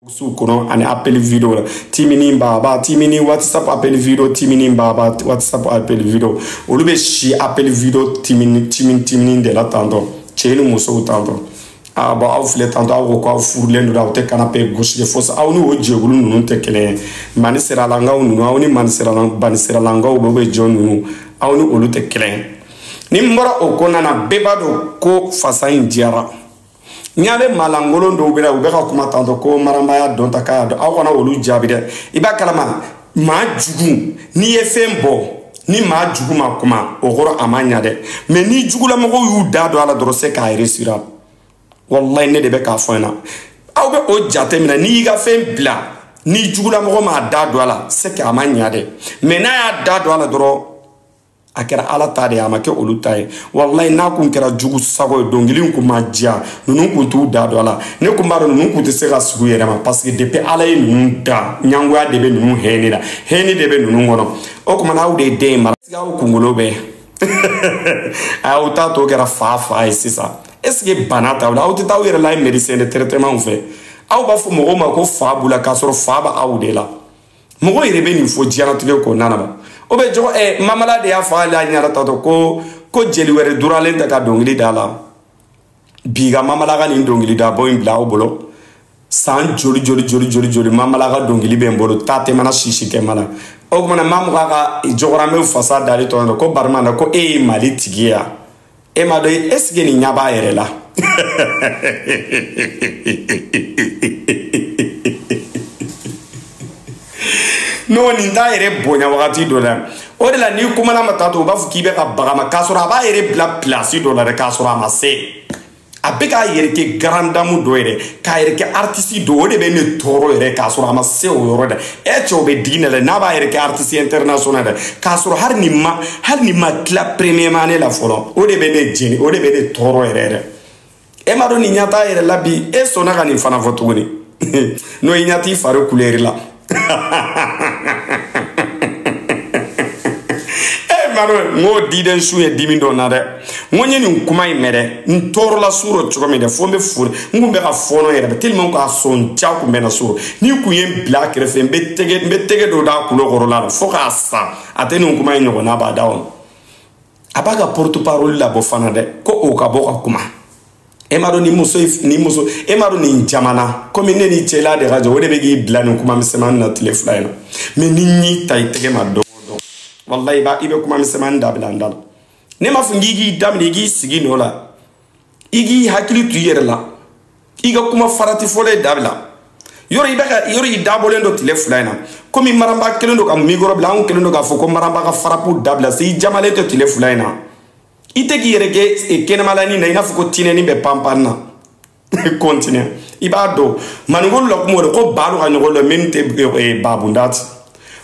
Su kɔnɔ ani appel vidéo la timini baba timini WhatsApp appel vidéo timini baba WhatsApp appel vidéo olu bɛ si appel vidéo timini timini timini de la tantɔ cɛ ni musow tantɔ. Ah bon, aw filɛ tantɔ, aw ko k'aw furulen don, aw tɛ canapé gosi fo sa, aw ni o jɛkulu ninnu tɛ kelen ye. Mani siralankaw ninnu, aw ni mani siralan bani siralankaw bɛ jɔn ninnu, aw ni olu tɛ kelen ye. Ni n bɔra o kɔnɔna na, bɛɛ b'a dɔn ko fasa in diyara. N y'a bɛ maalankolon dɔw bɛ na, u bɛ ka kuma tantɔ ko marabaya dɔn ta k'a y'a dɔn, aw kana olu jaabi dɛ. I b'a kalama maa jugu, n'i ye fɛn bɔ ni maa jugu ma kuma, o kɔrɔ a ma ɲa dɛ. Mais ni jugulamɔgɔw y'u da don a la dɔrɔn, se k'a réussir. Wallahi ne de bɛ k'a fɔ ɲɛna, aw bɛ o jate minɛ. N'i y'i ka fɛn bila, ni jugulamɔgɔ m'a da don a la, c'est que a ma ɲa dɛ. Mais n'a y'a da don a la dɔrɔn, a kɛra ala ta de ye, a ma kɛ olu ta ye. Wallahi n'a kun kɛra jugu sago ye, dɔnkili kun ma diya, ninnu kun t'u da don a la. Ne kun b'a dɔn ninnu kun tɛ se ka sigi u yɛrɛ ma, parce que depuis ala ye ninnu da, ɲangoya de bɛ ninnu hɛni la, hɛni de bɛ ninnu kɔnɔ. O tuma na aw de ye den in mara, aw kunkolo bɛ aw ta tɔ kɛra fa fa ye sisan. Est ce que bana t'aw la? Aw tɛ taa aw yɛrɛ la médecin de traitement fɛ. Aw b'a fɔ mɔgɔw ma ko fa b'u la, k'a sɔrɔ fa b'aw de la. Mɔgɔ yɛrɛ bɛ nin fɔ diɲɛlatigɛ kɔnɔna na ba. O bɛ jɔgɔ mamala de y'a fɔ ale y'a ɲɛna tatɔ ko ko jeli wɛrɛ duralen tɛ ka dɔnkili da la. Bi ka mamala ka nin dɔnkili da bɔ in bila aw bolo. San joli joli joli joli joli mamala ka dɔnkili bɛ n bolo, ta tɛ mana sisi tɛ mana. O kumana maa mun ka jɔgɔramɛw fasa dali tɔ ko barima na ko e ye Mali tigi ye wa? E m'a dɔn est ce que nin ɲɛ b'a yɛrɛ la? Non, nin t'a yɛrɛ bonya wagati dɔ la. O de la n'i kumana ma tantɔ, u b'a fɔ k'i bɛ ka baga ma, k'a sɔrɔ a b'a yɛrɛ bila place dɔ la dɛ, k'a sɔrɔ a ma se. A bɛ k'a yɛrɛ kɛ grande dame dɔ yɛrɛ, k'a yɛrɛ kɛ artiste dɔ, o de bɛ ne tɔɔrɔ yɛrɛ, k'a sɔrɔ a ma se o yɔrɔ dɛ. E cɛw bɛ digi ne la n'a b'a yɛrɛ kɛ artiste international dɛ, k'a sɔrɔ hali ni ma tila première année la fɔlɔ, o de bɛ ne jeni, o de bɛ ne tɔɔrɔ yɛrɛ yɛrɛ. E m'a dɔn nin ɲɛ t'a yɛrɛ la bi, e sɔnna ka nin fana fɔ tuguni. N'o i ɲɛ t'i fari couleur la. N ko diden su ye dimi dɔ na dɛ. N ko n ye nin kuma in mɛn dɛ, n tɔɔrɔla su rɔ cogo min dɛ, fo n bɛ fori, n kun bɛ ka fɔɔnɔ yɛrɛ tellement k'a sɔn ja kun bɛ na su rɔ. N'i kun ye n bila a kɛrɛfɛ, n bɛ tɛgɛ dɔ d'a kulo kɔrɔla la fo k'a sa. A tɛ nin kuma in ɲɔgɔnna b'a da o. A b'a ka porte parole labɔ fana dɛ, ko o ka bɔ ka kuma. E m'a dɔn nin muso, e m'a dɔn nin jamana komi ne ni cɛla de ka jɔ, o de bɛ k'i bila nin kuma misɛnmanin na tile fila in na. Mais ni n y'i ta i tɛgɛ ma dɔn o dɔn, wallahi i bɛ kuma misɛnmanin dabila n da la. Ne m'a fɔ k'i k'i daminɛ, i k'i sigi nɔ la, i k'i hakili to i yɛrɛ la, i ka kuma farati fɔlɔ ye dabila. Yɔrɔ i bɛ ka yɔrɔ i dabɔlen don tile fila in na, komi maraba kelen don ka micro bila, anw kelen don k'a fɔ ko maraba ka farapu dabila, se i jamalen tɛ tile fila in na. I tɛ k'i yɛrɛ kɛ kɛnɛmalani na i n'a fɔ ko tinɛni bɛ panpan na. Continue. I b'a dɔn maninkolu la kuma o de ko ba ka ɲɔgɔn dɔn min tɛ babunda ti.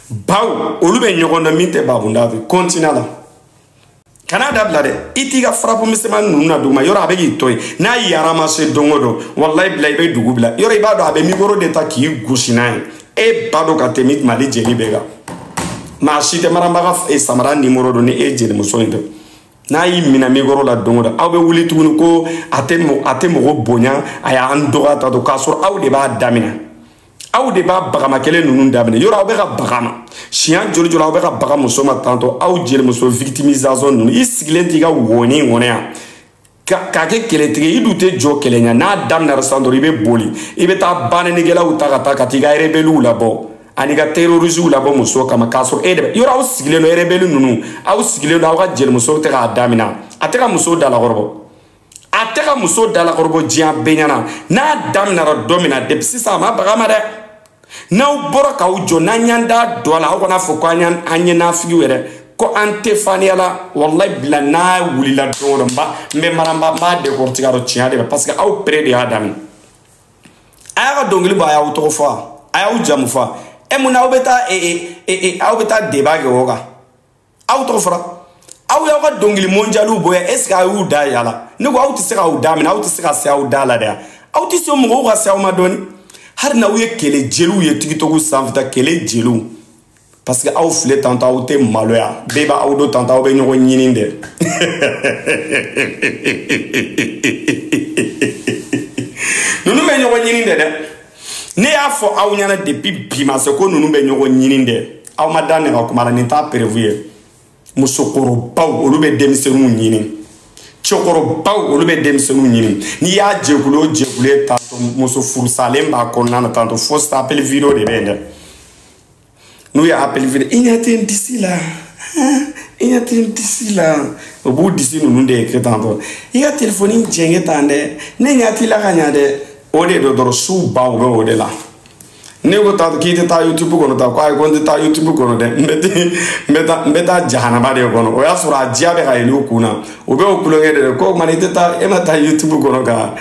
Baw olu bɛ ɲɔgɔn dɔn min tɛ babunda ti. Continue la. Kana dabila dɛ. I t'i ka farapu misɛnmanin ninnu na duguma, yɔrɔ a bɛ k'i to yen. N'a yara ma se don o don, wallahi bila i bɛ dugu bila. Yɔrɔ i b'a dɔn a bɛ micro de ta k'i gosi n'a ye. E ba dɔn ka tɛmɛ Mali jeli bɛɛ kan. Maa si tɛ marabaga samara nimoro dɔn ni e jelimuso in tɛ. N'a y'i minɛ micro la don o don, aw bɛ wuli tuguni ko a tɛ mɔgɔ bonya, a y'an dɔgɔya ta don, k'a sɔrɔ aw de b'a daminɛ. Aw de b'a bagama kelen ninnu daminɛ. Yɔrɔ aw bɛ ka baga ma siɲɛ joli joli, aw bɛ ka baga muso ma tantɔ, aw jelimuso victimisation ninnu. I sigilen t'i ka wɔni kɔnɔ yan k'a kɛ kɛlɛtigi, i dun tɛ jɔ kɛlɛ ɲɛ. N'a daminɛra sisan dɔrɔn, i bɛ boli, i bɛ taa bannikɛlaw ta ka taa ka t'i ka rebelles labɔ ani ka terroristes labɔ muso kama, k'a sɔrɔ e de bɛ yɔrɔ aw sigilen don rebelle ninnu, aw sigilen don aw ka jelimuso tɛ k'a daminɛ. A tɛ ka muso dalakɔrɔbɔ, a tɛ ka muso dalakɔrɔbɔ diɲɛ bɛɛ ɲɛna. N'a daminɛra don min na, depuis sisan a ma baga ma dɛ. N'aw bɔra k'aw jɔ, n'an y'an da don a la, aw kana fɔ ko an ye nafigiw yɛrɛ, ko an tɛ faniya la. Wallahi bila n'a wulila don o don, n bɛ maramba, n b'a décortiquer a dɔn tiɲɛ de bɛ, parce que aw pere de y'a daminɛ. A y'a ka dɔnkili bɔ, a y'aw tɔgɔ fɔ, a y'aw jamu fɔ. E mun na aw bɛ taa aw bɛ taa débat kɛ o kan? Aw tɔgɔ fɔra, aw y'aw ka dɔnkili mondialiw bɔ yan, est ce que aw y'u da yala? Ne ko aw tɛ se k'aw da minɛ, aw tɛ se ka se aw da la dɛ. Aw tɛ se mɔgɔw ka se aw ma dɔɔni. Hali n'aw ye kɛlɛ jeliw ye TikTok sanfɛ ta, kɛlɛ jeliw, parce que aw filɛ tantɔ, aw tɛ maloya, bɛɛ b'aw don tantɔ, aw bɛ ɲɔgɔn ɲini dɛ. Ninnu bɛ ɲɔgɔn ɲini dɛ dɛ. Ne y'a fɔ aw ɲɛna depuis bi ma se ko ninnu bɛ ɲɔgɔn ɲini dɛ. Aw ma da ne ka kuma la, nin t'a prévu ye. Musokɔrɔbaw olu bɛ denmisɛnninw ɲini. Cɛkɔrɔbaw olu bɛ denmisɛnninw ɲini. N'i y'a jɛkulu o jɛkulu ye tantôt muso furusalen b'a kɔnɔna na tantôt fo appel vidéo de bɛ yen dɛ. N'u ye appel vidéo, i ɲɛ tɛ n disi la. I ɲɛ tɛ n disi la. O b'u disi ninnu de kɛ tantôt. I ka telefɔni jɛngɛ tan dɛ. Ne ɲɛ t'i la ka ɲa dɛ. O de don dɔrɔn su baw bɛ o de la. Ne ko tantôt k'i tɛ taa YouTube kɔnɔ ta ko ayi ko n tɛ taa YouTube kɔnɔ dɛ. N bɛ taa jahanaba de kɔnɔ. O y'a sɔrɔ a diya bɛ ka yɛlɛ u kun na. O bɛ o kulonkɛ de dɛ. Ko o tuma i tɛ taa e ma taa YouTube kɔnɔ ka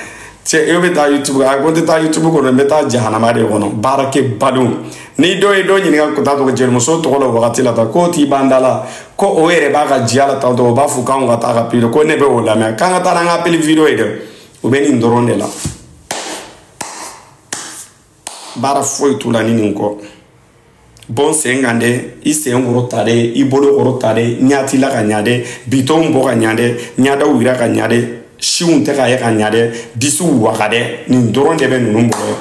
cɛ e bɛ taa YouTube ayi ko n tɛ taa YouTube kɔnɔ n bɛ taa jahanaba de kɔnɔ. Baarakɛbalenw. Ni dɔ ye dɔ ɲininka ko tantôt jelimuso tɔgɔ la o wagati la tan k'o t'i ban da la ko o yɛrɛ b'a ka diya la tantôt o b'a fɔ k'anw ka taa ka pili ko ne bɛ o lamɛn k'an ka taa n'an ka appel vidéo ye dɛ. O bɛ nin dɔrɔn de la. Baara foyi t'u la ni nin kɔ. Bɔn sen kan dɛ, i sen kɔrɔ ta dɛ, i bolo kɔrɔ ta dɛ, ɲa t'i la ka ɲa dɛ, bitɔnw bɔ ka ɲa dɛ, ɲadaw yira ka ɲa dɛ, siw tɛ ka ye ka ɲa dɛ, disiw waga dɛ, nin dɔrɔn de bɛ ninnu bolo.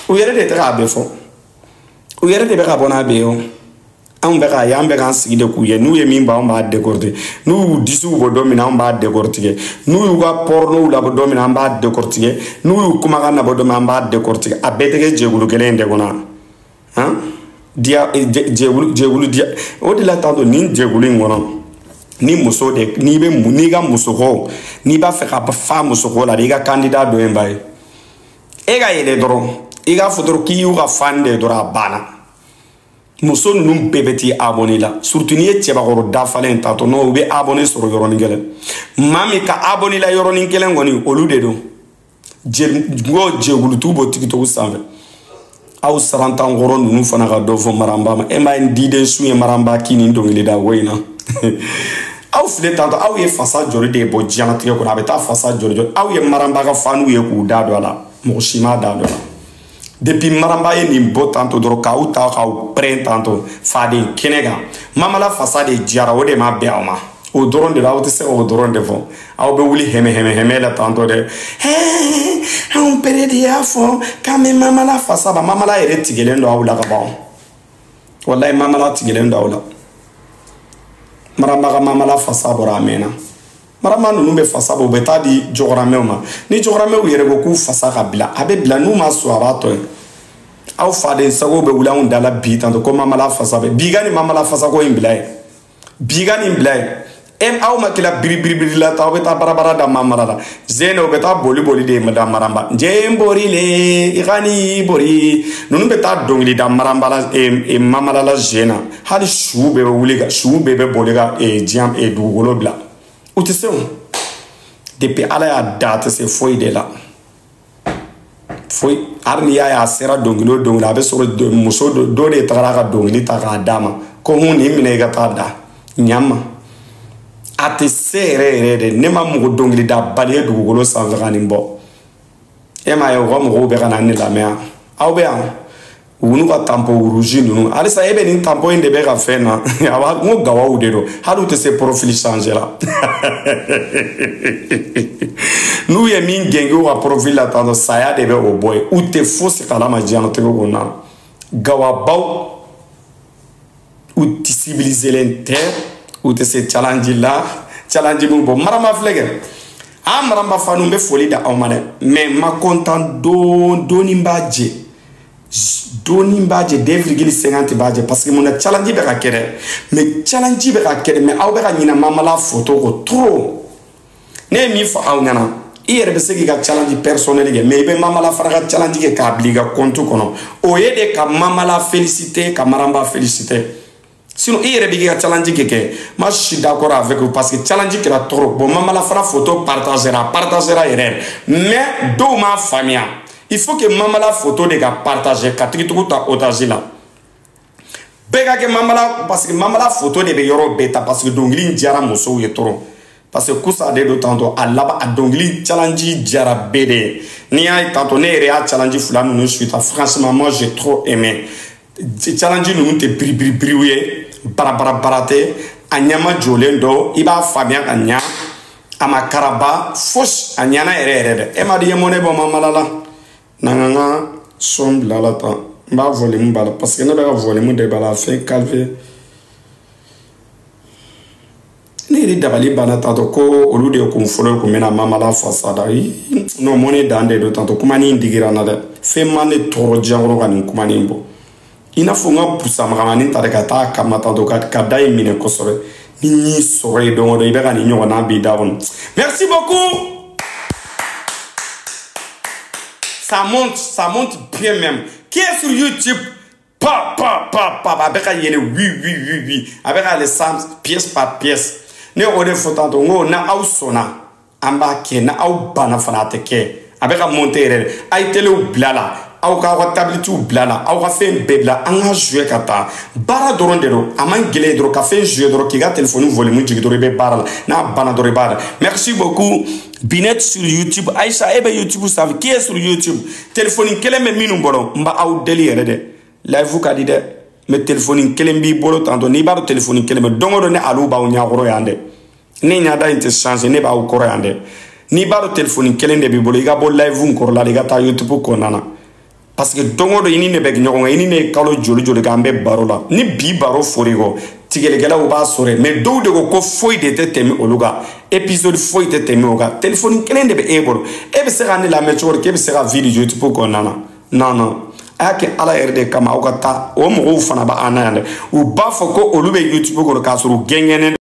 U yɛrɛ de tɛ k'a bɛɛ fɔ. U yɛrɛ de bɛ ka bɔ n'a bɛɛ ye o. Anw bɛ k'a ye, an bɛ k'an sigi de k'u ye. N'u ye min bɔ anw b'a décortiquer. N'u y'u disiw bɔ don min na, anw b'a décortiquer. N'u y'u ka pornow labɔ don min na, an b'a décortiquer. N'u y'u kumakan labɔ don min na, an b'a décortiquer. A bɛɛ tɛ kɛ jɛkulu kelen in de kɔnɔ. Han? Diya jɛkulu diya. O de la tantôt nin jɛkulu in kɔnɔ, ni muso de n'i bɛ n'i ka musoko n'i b'a fɛ ka fa musoko la de, i ka candidat dɔ in ba ye. E ka yɛlɛ dɔrɔn, i k'a fɔ dɔrɔn k'i y'u ka fan de ye dɔrɔn a banna. Muso ninnu bɛɛ bɛ t'i abonné la, surtout n'i ye cɛbakɔrɔ dafalen tantôt non u bɛ abonné sɔrɔ yɔrɔnin kelen. Maa min ka abonné la yɔrɔnin kelen kɔni olu de don. N ko jɛkulu t'u bɔ TikTok sanfɛ. Aw sarantankɔrɔ ninnu fana ka dɔ fɔ Maranba ma. E m'a ye diden sun ye Maranba k'i nin dɔnkilida ko in na. Aw filɛ tantôt aw ye fasa joli de bɔ diɲɛlatigɛ kɔnɔ, a bɛ taa fasa joli joli. Aw ye Maranba ka faniw ye k'u da don a la, mɔgɔ si m'a da don a la. Depuis Maranba ye nin bɔ tantôt dɔrɔn k'aw ta k'aw pɛrɛn tantôt faden kɛnɛ kan. Mamala fasa de diyara, o de ma bɛn aw ma. O dɔrɔn de la, aw tɛ se k'o dɔrɔn de fɔ. Aw bɛ wuli hɛmɛ hɛmɛ hɛmɛ la tantôt dɛ. Anw pere de y'a fɔ k'an bɛ Mamala fasa ba. Mamala yɛrɛ tigɛlen don aw la ka ban. Walayi Mamala tigɛlen don aw la. Maranba ka Mamala fasa bɔra a mɛnna. Maranba ninnu bɛ fasa bɔ, u bɛ taa di jɔgɔramɛw ma. Ni jɔgɔramɛw yɛrɛ ko k'u fasa ka bila, a bɛ bila, n'u ma sɔn a b'a tɔ ye. Aw faden sago bɛ wuli anw da la bi tantôt ko Mamala fasa bɛ. Bi ka nin Mamala fasa ko in bila yen. Bi ka nin bila yen. E aw ma kila biri biri biri la ta, aw bɛ taa barabara da Mamala la. Zene u bɛ taa boli boli de da Maranba. Nje bori le, i ka ni bori. Ninnu bɛ taa dɔnkili da Maranba la, Mamala la zena. Hali su bɛɛ bɛ wuli ka, su bɛɛ bɛ boli ka diɲɛ dugukolo bila. U tɛ se o. Depuis Ala y'a da a tɛ se foyi de la. Foyi. Hali n'i y'a ye a sera dɔnkili o dɔnkili, a bɛ sɔrɔ muso dɔ de tagara a ka dɔnkili ta k'a d'a ma. Ko hun nin minɛ i ka taa da. Ɲa ma. A tɛ se yɛrɛ yɛrɛ de. Ne ma mɔgɔ dɔnkili da bali ye dugukolo sanfɛ ka nin bɔ. E m'a ye u ka mɔgɔw bɛ ka na ne lamɛn yan. Aw bɛ yan. U n'u ka tampon rouge ninnu. Halisa e bɛ nin tampon in de bɛ ka fɛn na. A b'a n ko gawaw de don. Hali u tɛ se profil changer la. N'u ye min gɛnge u ka profil la tantôt saya de bɛ o bɔ yen. U tɛ fosi kalama diɲɛlatigɛ kɔnɔna na. Gawabaw u tɛ civiliselen tɛ. U tɛ se challenge la. Challenge min bɔ. Maranba filɛ kɛ. A Maranba fanu n bɛ foli da aw ma dɛ. Mais n ma content dɔɔni b'a jɛ. Dɔɔni b'a jɛ 2,50 b'a jɛ parce que mun na challenge bɛ ka kɛ dɛ. Mais challenge bɛ ka kɛ dɛ, mais aw bɛ ka ɲinɛ Mamala photo kɔ trop. Ne ye min fɔ aw ɲɛna, i yɛrɛ bɛ se k'i ka challenge personnel kɛ, mais i bɛ Mamala fana ka challenge kɛ k'a bila i ka compte kɔnɔ. O ye de ka Mamala féliciter, ka Maranba féliciter. Sinon, i yɛrɛ b'i ka challenge kɛ. Moi, je suis d'accord avec vous parce que challenge kɛra trop. Bon, Mamala fana photo partagera, partagera yɛrɛ. Mais dɔw m'a faamuya. Il faut que Mamala photo de ka partager ka tigitigiw ta otage la. Bɛɛ ka kɛ Mamala parce que Mamala photo de bɛ yɔrɔ bɛɛ ta parce que dɔnkili in diyara musow ye trop. Parce que kusa de don tantôt a laban a dɔnkili challenge diyara bɛɛ de ye. N'i y'a ye tantôt ne yɛrɛ y'a challenge fila ninnu suite, franchement moi j'ai trop aimé. Challenge ninnu tɛ biribiribiriw ye, barabara tɛ, a ɲɛma jɔlen don, i b'a faamuya ka ɲa, a ma karaba fosi, a ɲana yɛrɛ yɛrɛ dɛ. E m'a di i ye mɔnɛ bɔ Mamala la. Na n ka Son bila la tan n b'a volume b'a la parce que ne bɛ ka volume de b'a la a fɛn calver. Ne yɛrɛ dabali banna tantɔ ko olu de kun fɔlɔ kun bɛna Mamala fasa da. Non, mɔne dan de don tantɔ, kuma nin digira n na dɛ. Fɛn ma ne tɔɔrɔ diɲɛ kɔnɔ ka nin kuma nin bɔ. I n'a fɔ n ka pusa magamani ta de ka taa kama tantɔ ka da in minɛ kosɛbɛ. Ni n y'i sɔrɔ yen don o don i bɛ ka nin ɲɔgɔnna b'i da kɔnɔ. Merci beaucoup. Ça monte bien même. Qui est sur YouTube? Pa, pa, pa, pa, avec un yélé, oui, oui, oui, oui. Avec les 100 pièce par pièce. Ne ode fotanto, ngo na au sona. Amba ke, na au bana fanate ke. Avec un monter, ay télé ou blala. Aw ka tablette ou blala. Aw ka fɛn bɛɛ bila. An ka jouer ka taa. Baara dɔrɔn de don. A man gɛlɛn dɔrɔn ka fɛn jouer dɔrɔn k'i ka téléphone volume jigin dɔrɔn i bɛ baara la. N'a banna dɔrɔn i b'a la. Merci beaucoup. Binette sur YouTube. Aïcha, e bɛ YouTube sanfɛ. Qui est sur YouTube? Téléphone kelen bɛ minnu bolo, n b'aw deli yɛrɛ dɛ. Live ka di dɛ. Mais téléphone kelen b'i bolo tantôt. N'i b'a dɔn téléphone kelen bɛ don o don ne alu b'aw ɲɛkɔrɔ yan dɛ. Ne ɲɛda in tɛ changer, ne b'aw kɔrɔ yan dɛ. N'i b'a dɔn téléphone kelen de b'i bolo, i ka bɔ live in kɔrɔla la, i ka taa YouTube kɔnɔna na. Parce que don o don i ni ne bɛ ɲɔgɔn kan, i ni ne ye kalo joli joli kɛ an bɛ baro la. Ni bi baro fɔr'i kɔ, tigɛlikɛlaw b'a sɔrɔ yen. Mais dɔw de ko ko foyi de tɛ tɛmɛ olu kan, épisode foyi tɛ tɛmɛ o kan. Téléphone kelen de bɛ e bolo, e bɛ se ka ne lamɛn cogo di k'e bɛ se ka vie di YouTube kɔnɔna na? Non, non. A y'a kɛ Ala yɛrɛ de kama aw ka taa. O mɔgɔw fana b'an na yan dɛ. U b'a fɔ ko olu bɛ YouTube kɔnɔ k'a sɔrɔ u gɛngɛnnen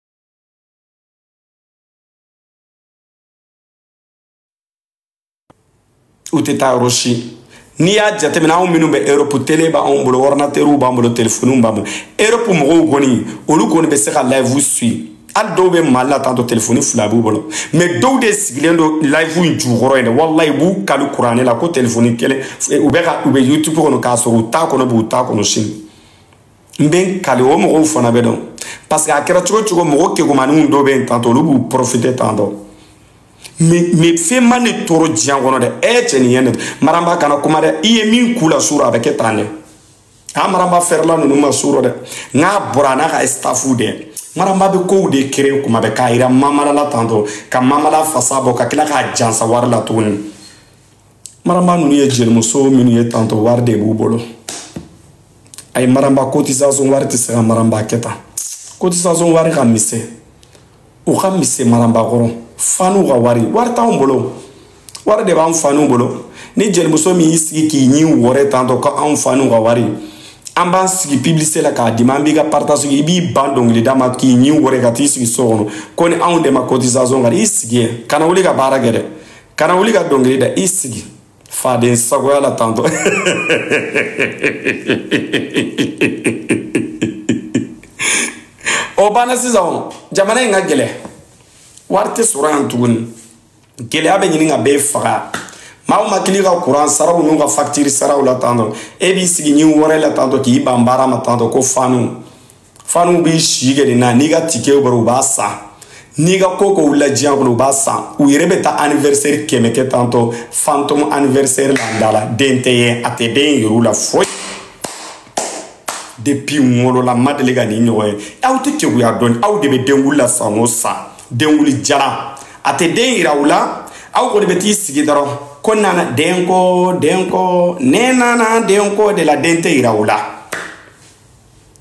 u tɛ taa yɔrɔ si. N'i y'a jateminɛ anw minnu bɛ Europe, télé b'anw bolo, ordinateur b'an bolo, téléphone b'an bolo. Europe mɔgɔw kɔni, olu kɔni bɛ se ka live suit. Hali dɔw bɛ Mali la tantôt téléphone fila b'u bolo. Mais dɔw de sigilen don live in jukɔrɔ yen dɛ. Walayi, u b'u kali kuranɛ la ko téléphone kelen, u bɛ ka, u bɛ YouTube kɔnɔ k'a sɔrɔ u t'a kɔnɔ bi, u t'a kɔnɔ sini. N bɛ n kali o mɔgɔw fana bɛ dɔn. Parce que a kɛra cogo o cogo, mɔgɔ kegumaninw dɔw bɛ yen tantôt, olu b'u profiter tantôt. Mais fɛn ma ne tɔɔrɔ diɲɛ kɔnɔ dɛ. E cɛ nin ye ne Maramba kana kuma dɛ. I ye min k'u la sura a bɛ kɛ tan dɛ. An Maramba fɛrɛla ninnu ma sura dɛ. N'a bɔra a n'a ka staff dɛ. Maramba bɛ kow de créer kuma bɛɛ k'a yira Mamala la tantôt, ka Mamala fasa bɔ ka tila k'a jansa wari la tuguni. Maramba ninnu ye jelimuso minnu ye tantôt, wari de b'u bolo. Ayi, Maramba cotisation wari tɛ se ka Maramba kɛ tan. Cotisation wari ka misɛn. U ka misɛn Maramba kɔrɔ. Fanu ka wari, wari t'anw bolo. Wari de b'an fanu bolo. Ni jelimuso min y'i sigi k'i ɲin wɔrɛ tantôt ko anw fanu ka wari, an b'an sigi publicité la k'a d'i ma, an b'i ka partage, i b'i ban dɔnkilida ma k'i ɲin wɔrɛ ka t'i sigi so kɔnɔ ko ni anw de ma cotisation ka di, i sigi yen. Kana wuli ka baara kɛ dɛ. Kana wuli ka dɔnkili da, i sigi. Faden sagoya la tantôt. O banna sisan, jamana in ka gɛlɛn. Wari tɛ sɔrɔ yan tuguni. Gɛlɛya bɛ ɲini ka bɛɛ faga. Maa o maa kili ka courant saraw n'u ka facture saraw la tantôt, e b'i sigi ɲin wɔrɛ la tantôt k'i ban baara ma tantôt ko fanu. Fanu b'i si kɛ nin na, n'i ka ticket bɔra u b'a san. N'i ka ko ko wulila diɲɛ kɔnɔ u b'a san. U yɛrɛ bɛ taa anniversaire 100 kɛ tantôt, fantôme anniversaire la da la. Den tɛ ye, a tɛ den yir'u la foyi. Depuis n wolola n ma deli ka nin ɲɔgɔn ye. Aw tɛ keguya dɔɔni, aw de bɛ denwuli la san o san. Denwuli jara a tɛ den yira u la, aw kɔni bɛ t'i sigi dɔrɔn ko nana den ko, den ko, ne nana den ko de la, den tɛ yira u la.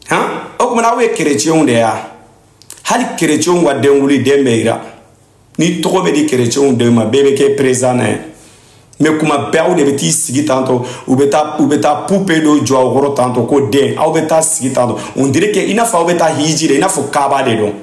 Han, o tuma aw ye kerecɛnw de ye wa? Hali kerecɛnw ka denwuli den bɛ yira. Ni tɔgɔ bɛ di kerecɛnw den ma, bɛɛ bɛ kɛ président ye. Mais kuma bɛɛ aw de bɛ t'i sigi tantôt, u bɛ taa poupée dɔ jɔ aw kɔrɔ tantôt ko den, aw bɛ taa sigi tantôt. On dirait que i n'a fɔ aw bɛ taa hiji de, i n'a fɔ Kaaba de don.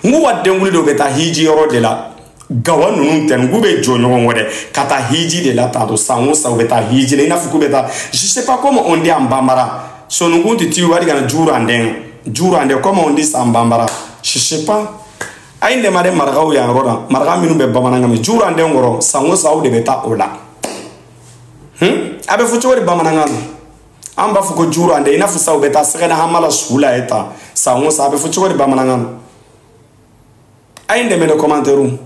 N k'u ka denwuli dɔ bɛ taa hiji yɔrɔ de la. Gawa ninnu tɛ, n k'u bɛ jɔ ɲɔgɔn kɔ dɛ, ka taa hiji de la tantôt, san o san u bɛ taa hiji la, i n'a fɔ k'u bɛ taa, je sais pas comment on dit en bambara. Sonunkun tɛ t'i wari kana juranden, juranden, comment on dit ça en bambara? Je sais pas. A ye n dɛmɛ dɛ marakaw yan yɔrɔ la, maraka minnu bɛ bamanankan mɛn, juranden kɔrɔ, san o san aw de bɛ taa o la. A bɛ fɔ cogo di bamanankan na? An b'a fɔ ko juranden, i n'a fɔ sa u bɛ taa sɛgɛnɛ hama la su la ye tan, san o san a bɛ fɔ cogo di bamanankan na? A ye n dɛmɛ dɛ commentaire.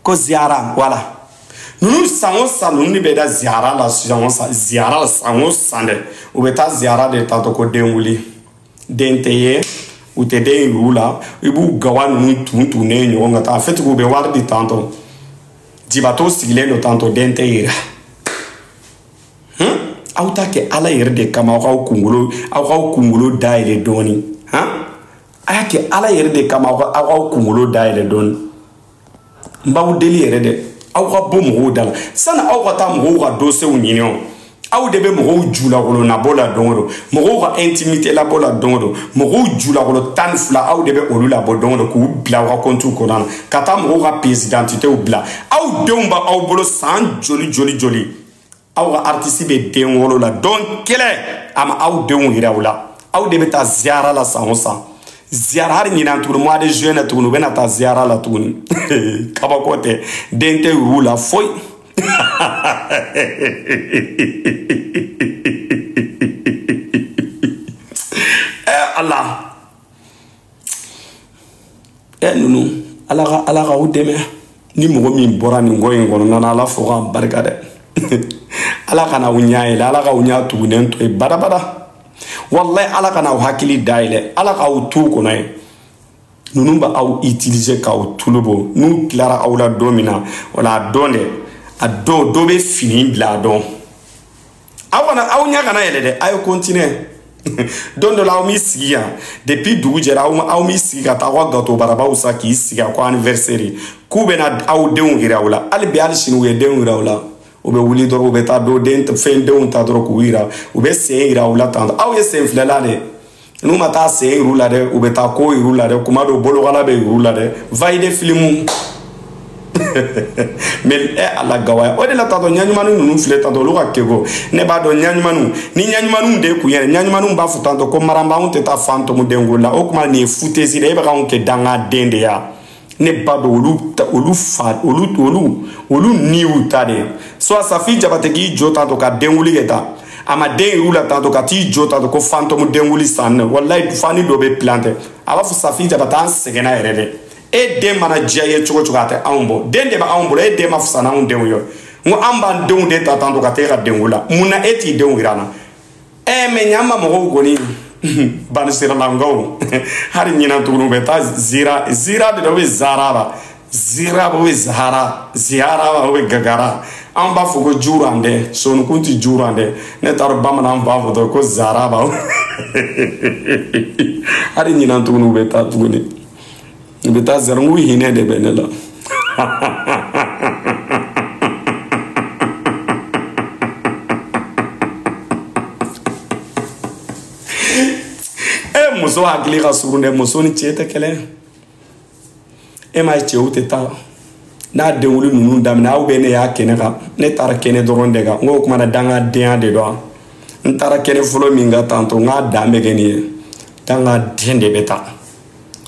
Ko ziyara, voilà. Ninnu san o san ninnu de bɛ da ziyara la san o san, ziyara la san o san dɛ. U bɛ taa ziyara de tantôt ko den wuli. Den tɛ ye, u tɛ den yir'u la, i b'u gawa ninnu tun tunnen ɲɔgɔn kan tan. En fait, u bɛ wari di tantôt. Jibatɔ sigilen don tantôt, den tɛ yira. Aw t'a kɛ ala yɛrɛ de kama aw k'aw kunkolo aw k'aw kunkolo dayɛlɛ dɔɔni han a y'a kɛ ala yɛrɛ de kama aw k'aw kunkolo dayɛlɛ dɔɔni n b'aw deli yɛrɛ dɛ aw ka bɔ mɔgɔw da la sani aw ka taa mɔgɔw ka dossiers ɲini o aw de bɛ mɔgɔw julakolo nabɔ la don o don mɔgɔw ka intimité labɔ la don o don mɔgɔw julakolo 12 aw de bɛ olu labɔ don o don k'u bila aw ka compte kɔnɔna na ka taa mɔgɔw ka pièce d'identité bila aw denw b'aw bolo san joli joli joli aw ka artiste bɛ den wolo la don kelen a ma aw denw yira aw la aw de bɛ taa ziyara la san o san ziyara hali ɲinan tuguni mois de juin na tuguni u bɛna taa ziyara la tuguni kabako tɛ den tɛ yir'u la foyi. Ala ninnu ala k'aw dɛmɛ ni mɔgɔ min bɔra nin ko in kɔnɔna na ala fo k'a barika dɛ ala kana aw ɲɛ yɛlɛ ala k'aw ɲɛ tugunnen to yen badabada wallahi ala kana aw hakili dayɛlɛ ala k'aw t'u kɔnɔ ye ninnu b'aw utiliser k'aw tulu bɔ n'u tilara aw la don min na wala a dɔn dɛ a dɔw dɔ bɛ fini bila a dɔn aw kana aw ɲɛ kana yɛlɛ dɛ a ye continuer don dɔ la aw m'i sigi yan depuis dugu jɛra aw m'i sigi ka taa aw ka gâteau barabaw san k'i sigi a ko anniversaire k'u bɛna aw denw yira aw la hali bi hali sini u ye denw yira aw la u bɛ wuli dɔrɔn u bɛ taa dɔ den fɛn denw ta dɔrɔn k'u yira u bɛ sen yira aw la tan aw ye sen filɛla de n'u ma taa sen yir'u la dɛ u bɛ taa ko yir'u la dɛ kuma dɔw bolokala bɛ yir'u la dɛ va-et-vient filimu mais ala gawaya o de la tantɔ ɲaɲumanin ninnu filɛ tantɔ olu ka keko ne b'a dɔn ɲaɲumaninw ni ɲaɲumaninw de kun yɛrɛ ɲaɲumaninw b'a fɔ tantɔ ko maranba anw tɛ taa fantôme denko la o tuma nin ye foutaise de e bɛ k'anw kɛ dangaden de ya ne ba dɔn olu fa olu ni y'u ta de ye soit Safi Jabate k'i jɔ tantɔ ka denwuli kɛ tan a ma den yir'u la tantɔ ka t'i jɔ tantɔ ko fantôme denwuli san walayi fani dɔ bɛ planter a b'a fɔ Safi Jabate an sɛgɛnna yɛrɛ dɛ e den mana diya i ye cogo cogo a tɛ anw bɔ den de bɛ anw bolo e den ma fisa n'anw denw ye n ko an b'an denw de ta tantɔ ka t'e ka denko la mun na e t'i denw yira an na mɛ ɲan ma mɔgɔw kɔni banisiralankaw hali ɲinan tuguni u bɛ taa zira zira de dɔ bɛ zara la zira bɛ zahara zihara bɛ gagara an b'a fɔ ko juran dɛ sonikun tɛ juran dɛ ne taara bamanan b'a fɔ dɔrɔn ko zara b'a hali ɲinan tuguni u bɛ taa tuguni u bɛ taa zara n k'u hinɛ de bɛ ne la. Muso hakili ka surun dɛ muso ni cɛ tɛ kelen e m'a ye cɛw tɛ taa n'a denwuli ninnu daminɛ aw bɛ ne y'a kɛnɛ kan ne taara kɛnɛ dɔrɔn de kan n k'o kuma na dangadenya de don n taara kɛnɛ fɔlɔ min kan tantɔ n k'a dan bɛ kɛ nin ye dangaden de bɛ taa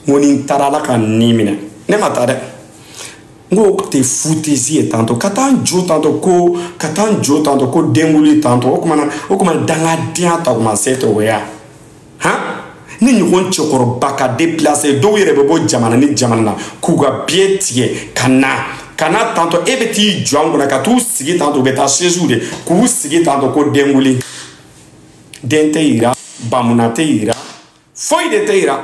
n ko ni n taara ala ka nin minɛ ne ma taa dɛ n k'o tɛ foutaise ye tantɔ ka taa n jɔ tantɔ ko ka taa n jɔ tantɔ ko denwuli tantɔ o kuma dangadenya ta kuma se tɛ o ye han ni ɲɔgɔn cɛkɔrɔba ka déplacer dɔw yɛrɛ bɛ bɔ jamana ni jamana na k'u ka biye tigɛ ka na tantɔ e bɛ t'i jɔ an kunna ka t'u sigi tantɔ u bɛ taa chaise de k'u sigi tantɔ ko denwuli den tɛ yira bamuna tɛ yira foyi de tɛ yira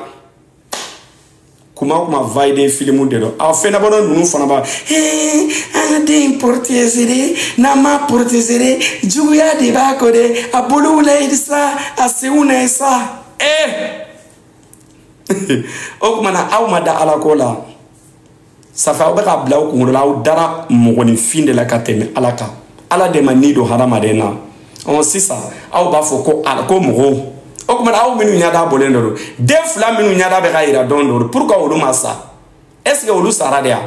kuma o kuma va-et-vient filimu de don aw fɛnɛbɔdɔ ninnu fana b'a an ka den protéger de n'an m'a protéger de juguya de b'a kɔ dɛ a bolow la ye sa a senw na ye sa. O kuma na aw ma da ala ko la safa aw bɛ ka bila aw kunkolo la aw dara mɔgɔninfin de la ka tɛmɛ ala kan ala de ma ni don hadamaden na ɔ sisan aw b'a fɔ ko ala ko mɔgɔw o kuma na aw minnu ɲɛda bɔlen de don den fila minnu ɲɛda bɛ ka yira don dɔ pourquoi olu ma sa est ce que olu sara de ya